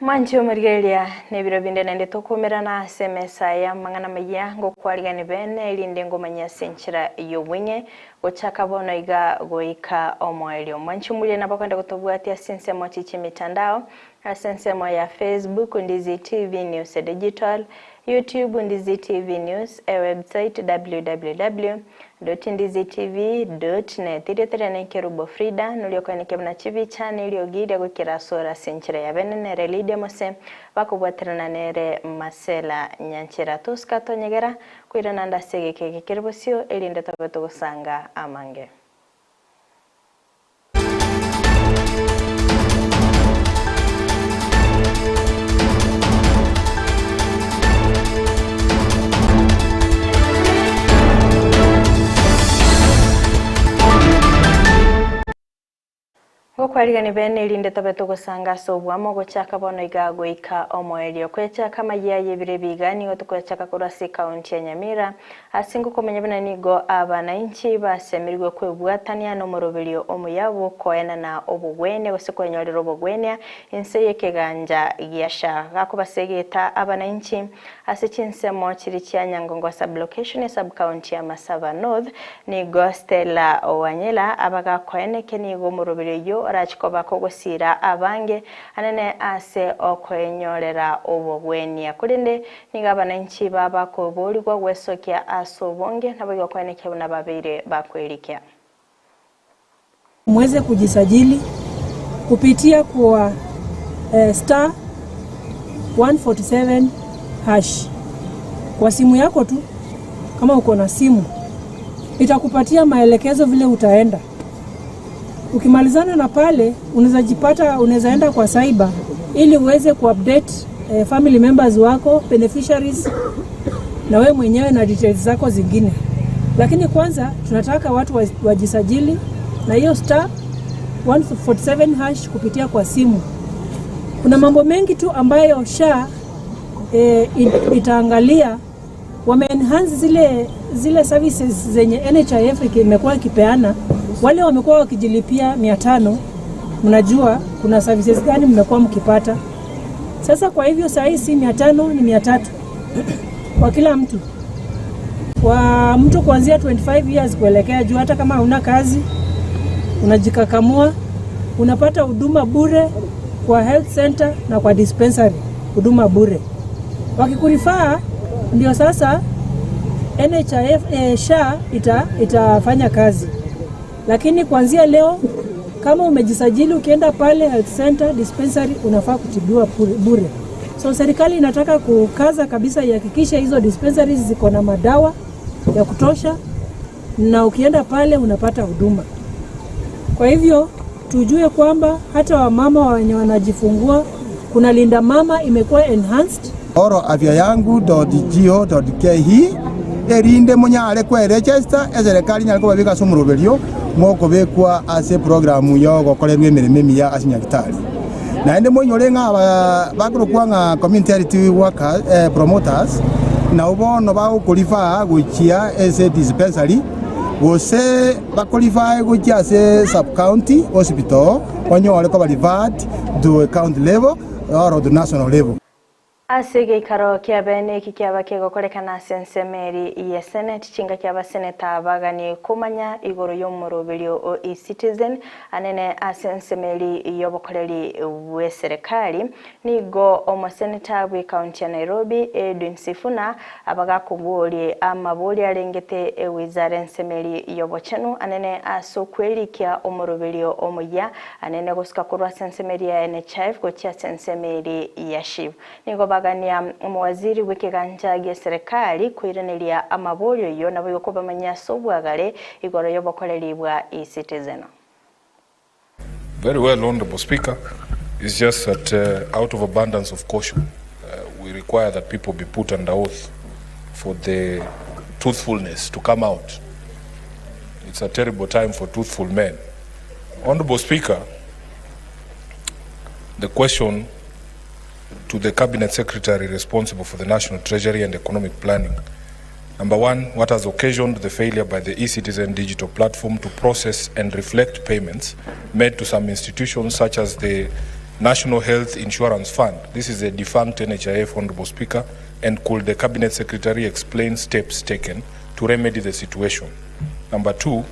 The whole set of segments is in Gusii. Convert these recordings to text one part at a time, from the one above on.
Mwanche omorigereria nebiro binde naende tokomerana ase emesa y'amang'ana amayia, ngokwarigani bene, erinde ngomanye ase enchera y'obweng'e, gochaka bono iga goika omoerio. Mwanche omorigereria nabo okogenda gotobwatia ase ensemo chi chi'emitandao, ase ensemo ya Facebook, Ndizi TV News Digital, YouTube, Ndizi TV News, ewebsite www. Ndizitv. Net, Erieta riane Nkerubo Frida, noria okoenekia buna chibicha na eriogi ria goikera asore ase enchera ya bene nere Lydia Mose, bakobwaterana nere Marcella Nyanchera. Tosika tonyegera koirana ande ase egeka eke kere bosio erinde tobe togosanga amange. Ngokwarigani bene erinde tobe togosanga ase oboamo gochaka bono iga goika omoerio. Kwechaka amayia y'ebiro ebi iga nigo tokoyachaka korwa ase ekaunti ya Nyamira Ase ngokomanya buna nigo abananchi basemerigwe kwebwatania nomoroberio omuya bw'okoenana obogwenia gose kwenyorera obogwenia inse y'ekeganja gia SHA. Gakobasegeta abananchi ase chinsemo chiria chia Nyangongo Sub-location ya sub-county ya Masaba North, nigo Stella Wanyela abagakoenekia nigo omoroberio oyio orache koba kogosiira abange anene ase okoenyorera obogwenia. Korende Nigo abananchi baba koboorigwa gwesokia ase obonge, naboigo koenekia buna babeire bakwerikia. Mweze kujisajili kupitia kwa star 147 hash kwa simu yako tu, kama uko na simu itakupatia maelekezo vile utaenda. Ukimalizana na pale unaweza jipata, unaweza enda kwa cyber ili uweze kuupdate eh, family members wako beneficiaries na wewe mwenyewe na details zako zingine, lakini kwanza tunataka watu wajisajili na hiyo star 147 hash kupitia kwa simu. Kuna mambo mengi tu ambayo SHA eh, itaangalia wame enhance zile, zile services zenye NHIF imekuwa ikipeana. Wale wamekuwa wakijilipia 500, mnajua kuna services gani mmekuwa mkipata. Sasa kwa hivyo saa hii si 500 ni 300 kwa kila mtu, kwa mtu kuanzia 25 years kuelekea juu. Hata kama huna kazi unajikakamua, unapata huduma bure kwa health center na kwa dispensary, huduma bure. Wakikurifaa ndio sasa NHIF, eh, SHA ita, itafanya kazi, lakini kuanzia leo kama umejisajili ukienda pale health center dispensary unafaa kutibiwa bure. So serikali inataka kukaza kabisa ihakikishe hizo dispensaries ziko na madawa ya kutosha, na ukienda pale unapata huduma. Kwa hivyo tujue kwamba hata wamama wenye wanajifungua kuna Linda Mama imekuwa enhanced. Oro afyayangu.go.ke erinde monyare kweregister eserekari enyare kobabeka ase omoroberio bw'okobekwa ase eprogramu y'ogokorerwa emeremo emiya ase Nyagetari. Naende moinyore ng'a aba bakorokwa ng'a community health workers, eh, promoters nabo bono bagokorifaa gochia ase dispensary gose bakorifae gochia ase sub-county hospital onyore koba referred to a county level or to national level. Ase egeikaro kia bene eki kiaba kegokorekana ase ensemo eri ye Senate, chingaki abaseneta baganie komanya igoro y'omoroberio o eCitizen anene ase ensemo eri y'obokoreri bw'eserekari, nigo omoseneta bw'ecounty ya Nairobi Edwin Sifuna abagakoborie amaborio arengete ewizara ensemo eri y'obochenu anene ase okwerikia omoroberio omoyia Anene gosuka korwa ase ensemo eria ya NHIF gochia ase ensemo eri ya SHIF. Nigo bagania omowaziri bw'ekegancha gi'eserekari koiraneria amaborio ayio naboigo kobamanyia ase obwagare igoro y'obokoreri bwa eCitizen. Very well, Honourable Speaker. It's just that out of abundance of caution, we require that people be put under oath for the truthfulness to come out. It's a terrible time for truthful men. Honorable Speaker, the question to the Cabinet Secretary responsible for the National Treasury and Economic Planning. Number one, what has occasioned the failure by the eCitizen digital platform to process and reflect payments made to some institutions such as the National Health Insurance Fund. This is a defunct NHIF, Honorable Speaker, and could the Cabinet Secretary explain steps taken to remedy the situation? Number two,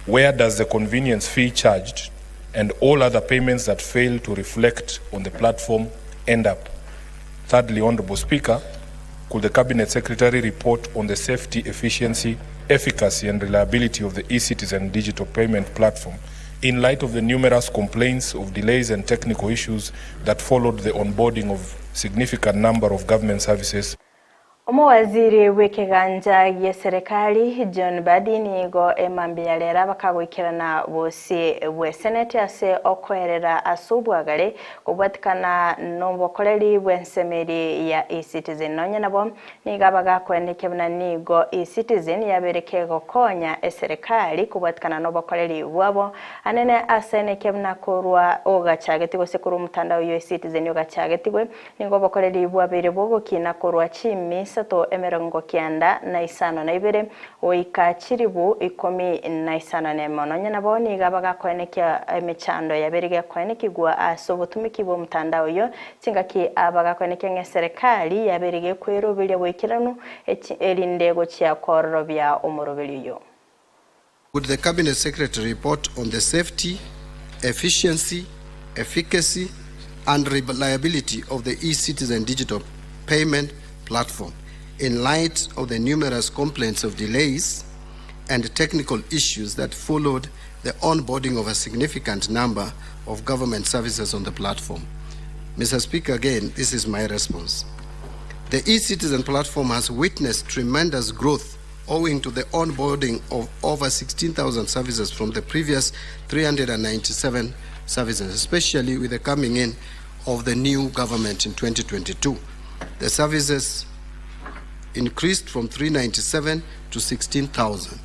where does the convenience fee charged and all other payments that fail to reflect on the platform end up? Thirdly, Honorable Speaker, could the Cabinet Secretary report on the safety, efficiency, efficacy, and reliability of the eCitizen digital payment platform in light of the numerous complaints of delays and technical issues that followed the onboarding of significant number of government services? Omowaziri bw'ekegancha gi'eserekari John Mbadi nigo emambia ya rero bakagoikerana bosie bw'eseneti ase okoerera ase obwagare kobwatikana n'obokoreri bw'ensemeri ya eCitizen. Nonye nabo nigo abagakoenekia buna nigo eCitizen yabeire kegokonya eserekari kobwatikana n'obokoreri bwabo anene ase enekia buna korwa ogachagetigwe gose korwa omotandao oyo eCitizen ogachagetigwe nigo obokoreri bwabeire bogokina korwa chimisato 95 na goika chiribu 15. Nonye nabo nigo abagakoenekia emechando yabeire gekoenekigwa ase obotumiki bwa omotandao oyo chingaki abagakoenekia ng'a eserekari yabeire gekweroberia goikeranu erinde gochia kororobia omoroberi oyo. Would the Cabinet Secretary report on the safety, efficiency, efficacy, and reliability of the e-Citizen digital payment platform in light of the numerous complaints of delays and technical issues that followed the onboarding of a significant number of government services on the platform? Mr. Speaker, again, this is my response. The e-Citizen platform has witnessed tremendous growth owing to the onboarding of over 16,000 services from the previous 397 services, especially with the coming in of the new government in 2022. The services increased from 397 to 16,000.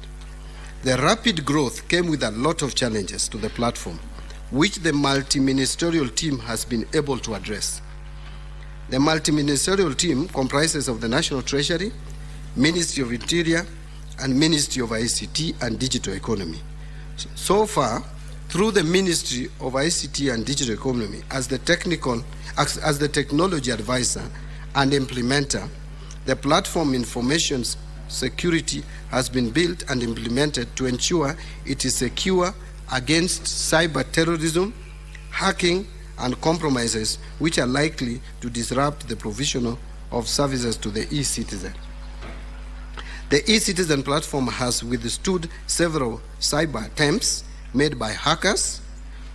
The rapid growth came with a lot of challenges to the platform, which the multi-ministerial team has been able to address. The multi-ministerial team comprises of the National Treasury, Ministry of Interior, and Ministry of ICT and Digital Economy. So far, through the Ministry of ICT and Digital Economy as the technical, as the technology advisor and implementer, the platform information security has been built and implemented to ensure it is secure against cyber terrorism, hacking, and compromises which are likely to disrupt the provision of services to the e-citizen. The e-citizen platform has withstood several cyber attempts made by hackers,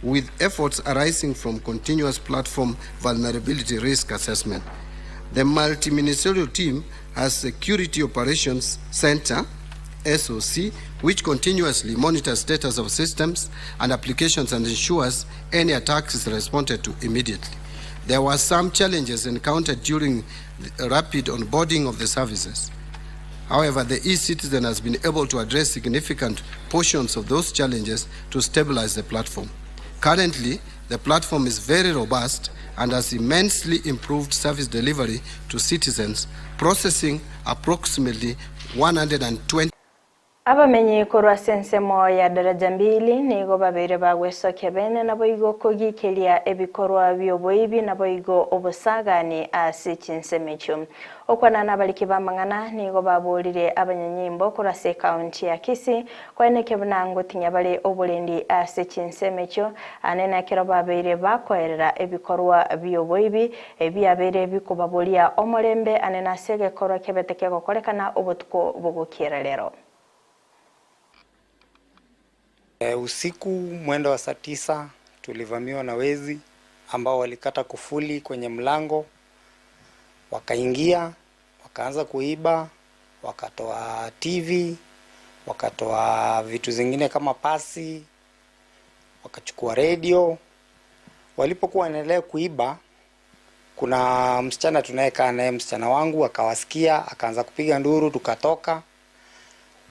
with efforts arising from continuous platform vulnerability risk assessment. The multi-ministerial team has Security Operations Center, SOC, which continuously monitors status of systems and applications and ensures any attacks is responded to immediately. There were some challenges encountered during the rapid onboarding of the services. However, the e-citizen has been able to address significant portions of those challenges to stabilize the platform. Currently, the platform is very robust and has immensely improved service delivery to citizens, processing approximately 120 Abamenyi korwa ensemo ya Daraja Mbili nigo babere bagwesokia bene naboigo kogikeria ebikorwa by'oboibi naboigo obosagani ase chinsemo echio. Okwana n'abariki b'amang'ana nigo baborire abanyanyimbo korwa ase ekaunti ya Kisii koeneke buna ngotinya bare oborendi ase chinsemo echio anene ekero babeire bakoerera ebikorwa by'oboibi ebiabere bikobaboria omorembe anene ase egekorwa kebete kegokorekana obotuko bogokiera rero. Usiku mwendo wa saa 9 tulivamiwa na wezi ambao walikata kufuli kwenye mlango, wakaingia, wakaanza kuiba, wakatoa TV, wakatoa vitu zingine kama pasi, wakachukua redio. Walipokuwa wanaendelea kuiba, kuna msichana tunayekaa naye, msichana wangu akawasikia, akaanza kupiga nduru, tukatoka,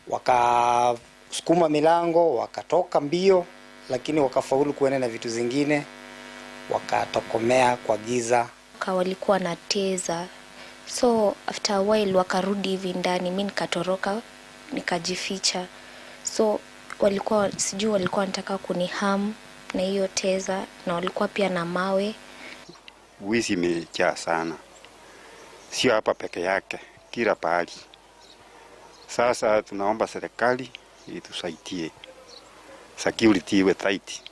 wakasukuma milango, wakatoka mbio, lakini wakafaulu kuenda na vitu zingine, wakatokomea kwa giza. Walikuwa na taser, so after a while wakarudi hivi ndani, mi nikatoroka nikajificha. So walikuwa, sijui walikuwa wanataka kuniharm na hiyo taser, na walikuwa pia na mawe. Wizi imejaa sana, sio hapa peke yake, kila pahali. Sasa tunaomba serikali itusaidie, security iwe tight.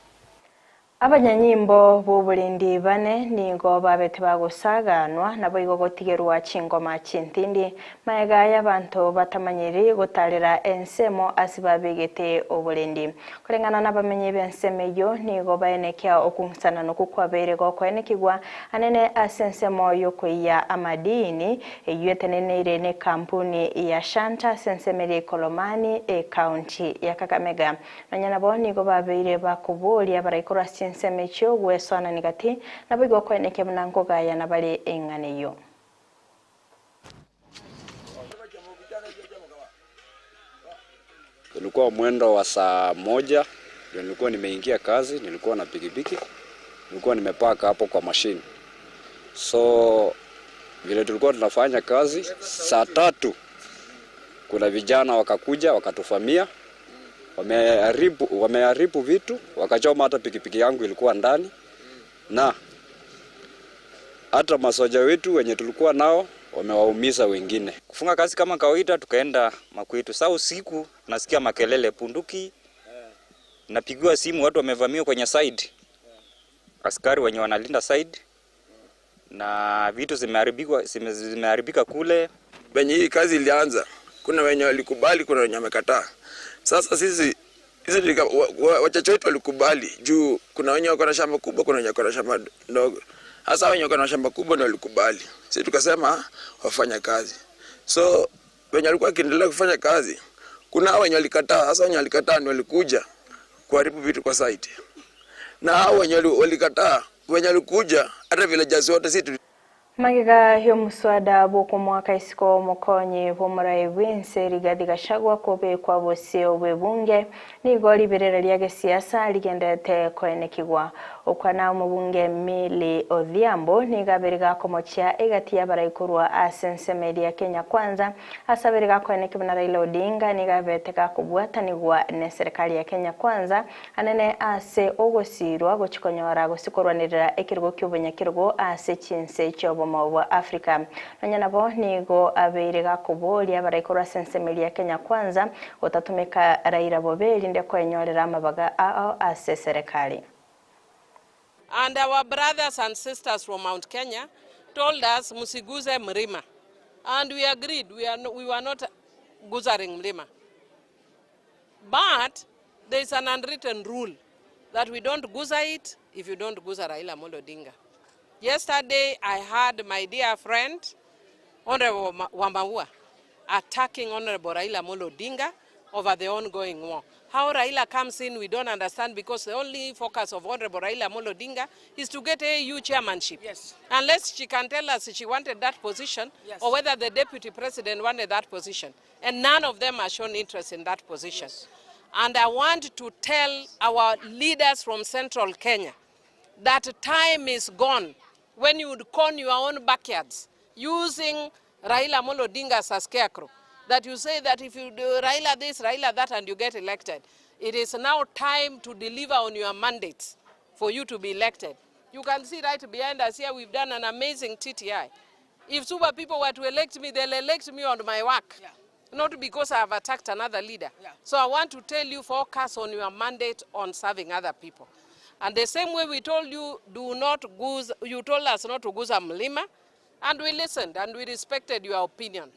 Abanyanyimbo b'oborendi bane nigo babete bagosaganwa naboigo gotigerwa chingoma chintindi maega y'abanto batamanyiri gotarera ensemo ase babegete oborendi koreng'ana n'abamenyi b'ensemo eyio nigo baenekia okung'usana nokwo kwabeire gokoenekigwa anene ase ensemo yokoiya amadini eyio eteneneire na ekampuni ya Shanta ase ensemo eria Ikolomani ekaunti ya Kakamega. Nonya nabo nigo babeire bakoboria baraikorwa ase chinsemo echio gwesoanania gati, naboigo okoenekia buna nkogayana bare eng'ana eyio. Ulikuwa mwendo wa saa moja ndio nilikuwa nimeingia kazi, nilikuwa na pikipiki, nilikuwa nimepaka hapo kwa mashine. So vile tulikuwa tunafanya kazi, saa tatu kuna vijana wakakuja wakatufamia, wameharibu wameharibu vitu, wakachoma hata pikipiki yangu ilikuwa ndani, na hata masoja wetu wenye tulikuwa nao wamewaumiza wengine. Kufunga kazi kama kawaida, tukaenda makwetu. Saa usiku nasikia makelele punduki, napigiwa simu, watu wamevamiwa kwenye side, askari wenye wanalinda side, na vitu zimeharibika, zimeharibika kule. Venye hii kazi ilianza, kuna wenye walikubali, kuna wenye wamekataa. Sasa sisi hizi wachache wetu walikubali juu kuna wenye wako na shamba kubwa, kuna wenye wako na shamba ndogo. Hasa wenye wako na shamba kubwa ndio walikubali, sisi tukasema wafanya kazi. So wenye walikuwa wakiendelea kufanya kazi, kuna hao wenye walikataa. Hasa wenye walikataa ndio walikuja kuharibu vitu kwa site, na hao wenye walikataa, wenye walikuja hata villagers wote sisi Magega y'omuswada bw'okumwaka isiko omukonyi bw'omurai bw'ensi Rigathi Gachagua kobekwa bosio bw'ebunge nigo riberera ria gesiasa rigendete koenekigwa okwana omobunge Millie Odhiambo nigo abere gakomochia egati y'abaraikorwa ase ensemo eria ya Kenya Kwanza ase abere gakoenekigwa na Raila Odinga nigo abete gakobwatanigwa na serikali ya Kenya Kwanza anene ase ogosirwa gochikonyora gosikorwanirira ekerogo kia obonyakerogo ase chinse chia obomo bwa Africa. Nonya nabo nigo abeire gakoboria baraikorwa ase ensemo eria ya Kenya Kwanza gotatumeka Raila bobe erinde koenyorera amabaga ao ase serikali. And our brothers and sisters from Mount Kenya told us musiguze mlima. And we agreed, we, are no, we were not guzaring mlima. But there is an unwritten rule that we don't guza it if you don't guza Raila Amolo Odinga. Yesterday, I had my dear friend, Honorable Wamaua, attacking Honorable Raila Amolo Odinga over the ongoing war. How Raila comes in, we don't understand because the only focus of Honorable Raila Amolo Odinga is to get AU chairmanship. Yes. Unless she can tell us if she wanted that position Yes. or whether the deputy president wanted that position. And none of them have shown interest in that position. Yes. And I want to tell our leaders from central Kenya that time is gone when you would con your own backyards using Raila Amolo Odinga as a scarecrow. That you say that if you do Raila this, Raila that, and you get elected. It is now time to deliver on your mandates for you to be elected. You can see right behind us here, we've done an amazing TTI. If Suba people were to elect me, they'll elect me on my work. Yeah. Not because I have attacked another leader. Yeah. So I want to tell you, focus on your mandate on serving other people. And the same way we told you, do not goose, you told us not to guza mlima, and we listened and we respected your opinion.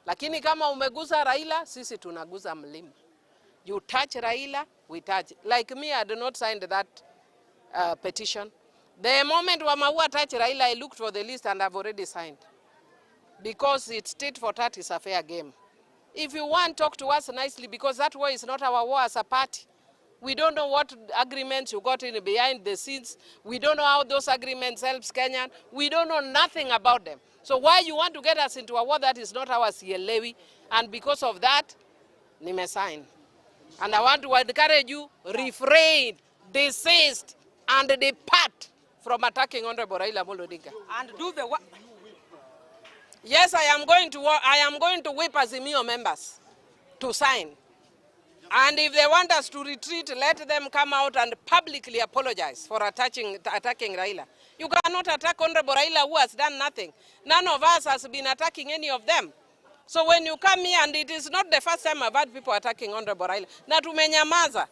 Lakini kama umeguza Raila, sisi tunaguza mlima. You touch Raila, we touch. Like me, I did not sign that petition. The moment Wamaua touched Raila, I looked for the list and I've already signed. Because it's tit for tat is a fair game. If you want, talk to us nicely because that war is not our war as a party. We don't know what agreements you got in behind the scenes. We don't know how those agreements helps Kenyan. We don't know nothing about them. So why you want to get us into a war that is not ours, sielewi? And because of that, nimesign. And I want to encourage you, refrain, desist, and depart from attacking Honorable Raila Amolo Odinga. And do the work. Yes, I am going to I am going to whip Azimio members to sign. And if they want us to retreat, let them come out and publicly apologize for attaching, attacking Raila. You cannot attack Honorable Raila who has done nothing. None of us has been attacking any of them. So when you come here, and it is not the first time I've had people attacking Honorable Raila, na tumenyamaza.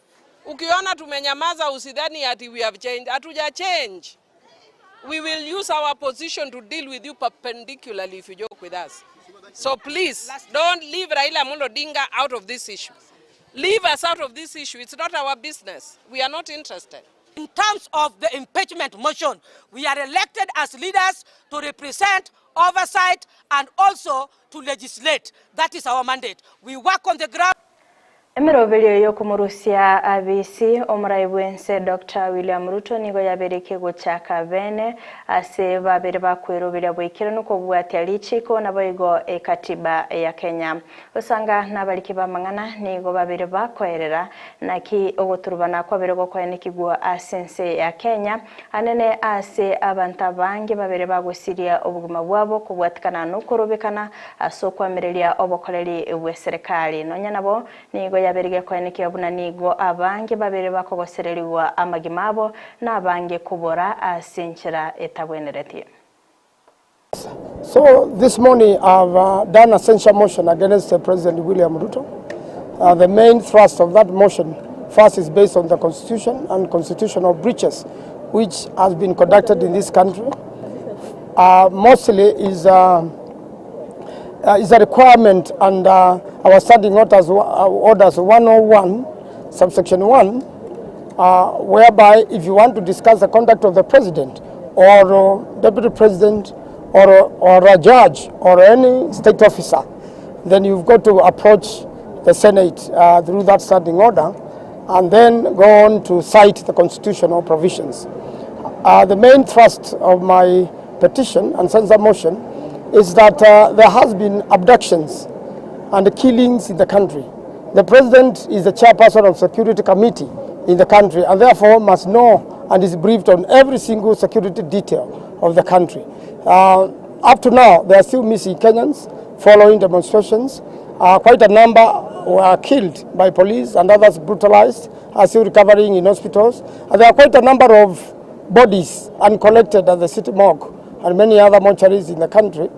Ukiona tumenyamaza usidhani ati we have changed. Hatuja change. We will use our position to deal with you perpendicularly if you joke with us. So please, don't leave Raila Amolo Odinga out of this issue. Leave us out of this issue. It's not our business. We are not interested. In terms of the impeachment motion, we are elected as leaders to represent, oversight, and also to legislate. That is our mandate. We work on the ground. Emeroberio y'okomorusia abisi omorai bw'ense Doctor William Ruto nigo yaberekie gochaka bene ase babere bakweroberia boikeranu kobwatia richiko naboigo ekatiba ya Kenya. Osanga nabariki b'amang'ana nigo babere bakoerera naki ogoturubana kwabere gokoenekigwa ase ense ya Kenya anene ase abanto abange babere bagosiria obogima bwabo kobwatikana nokorobekana ase okoamereria obokoreri bw'eserekari. Nonya nabo nigo yabeire gekoenekiwa buna nigo abange babere bakogosererigwa amagima abo na abange kobora ase enchera etabwenereti. So this morning I've done a censure motion against President William Ruto. The main thrust of that motion first is based on the constitution and constitutional breaches which has been conducted in this country. Mostly is a requirement under our standing orders 101, subsection 1, whereby if you want to discuss the conduct of the president or deputy president or a judge or any state officer, then you've got to approach the Senate through that standing order and then go on to cite the constitutional provisions. The main thrust of my petition and censure motion is that there has been abductions and killings in the country. The president is the chairperson of security committee in the country and therefore must know and is briefed on every single security detail of the country. Up to now, there are still missing Kenyans following demonstrations. Quite a number were killed by police and others brutalized, are still recovering in hospitals. And there are quite a number of bodies uncollected at the city morgue and many other mortuaries in the country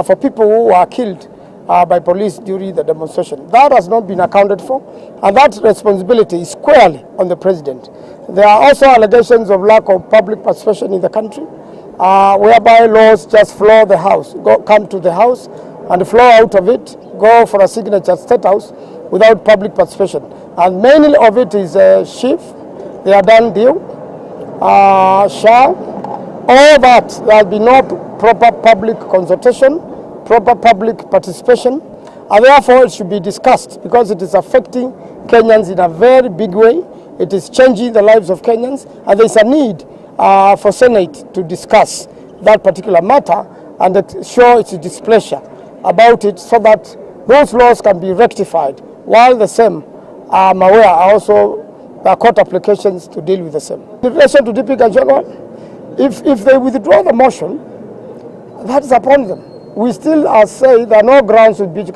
for people who were killed by police during the demonstration. That has not been accounted for, and that responsibility is squarely on the president. There are also allegations of lack of public participation in the country, whereby laws just flow the house, go, come to the house and flow out of it, go for a signature at State House without public participation. And mainly of it is SHIF, the Adan deal, SHA, all that, there has been no proper public consultation, proper public participation, and therefore it should be discussed because it is affecting Kenyans in a very big way. It is changing the lives of Kenyans, and there is a need for Senate to discuss that particular matter and show its displeasure about it so that those laws can be rectified, while the same, I'm aware, are also there are court applications to deal with the same. In relation to DP Gachagua, if they withdraw the motion, that is upon them. We still are saying there are no grounds to be.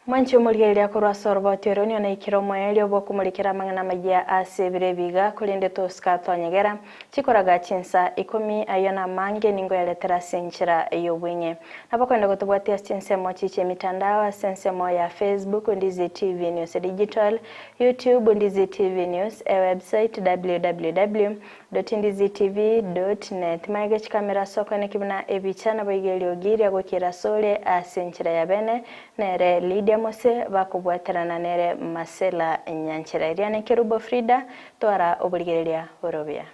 Mwanchi omorigereria korwa ase oroboti oro nigo naikire omoerio bw'okomorikera amang'ana amaya ase ebiro ebiga korende tosika twanyegera chikoraga chinsa ikomi ayio namange ningo yaretera ase enchera y'obweng'e. Nabo kwenda gotobwatia ase chinsemo chiche emitandao ase ensemo ya Facebook Ndizi TV News Digital, YouTube Ndizi TV News, e website www.ndizitv.net. Maege chikamera ase okoeneki buna ebicha nabo iga eriogi ria gokira asore ase enchera ya bene nere Lydia Mose bakobwaterana nere Marcella Nyanchera. Eria ne Kerubo Frida twara oborigereria borobia.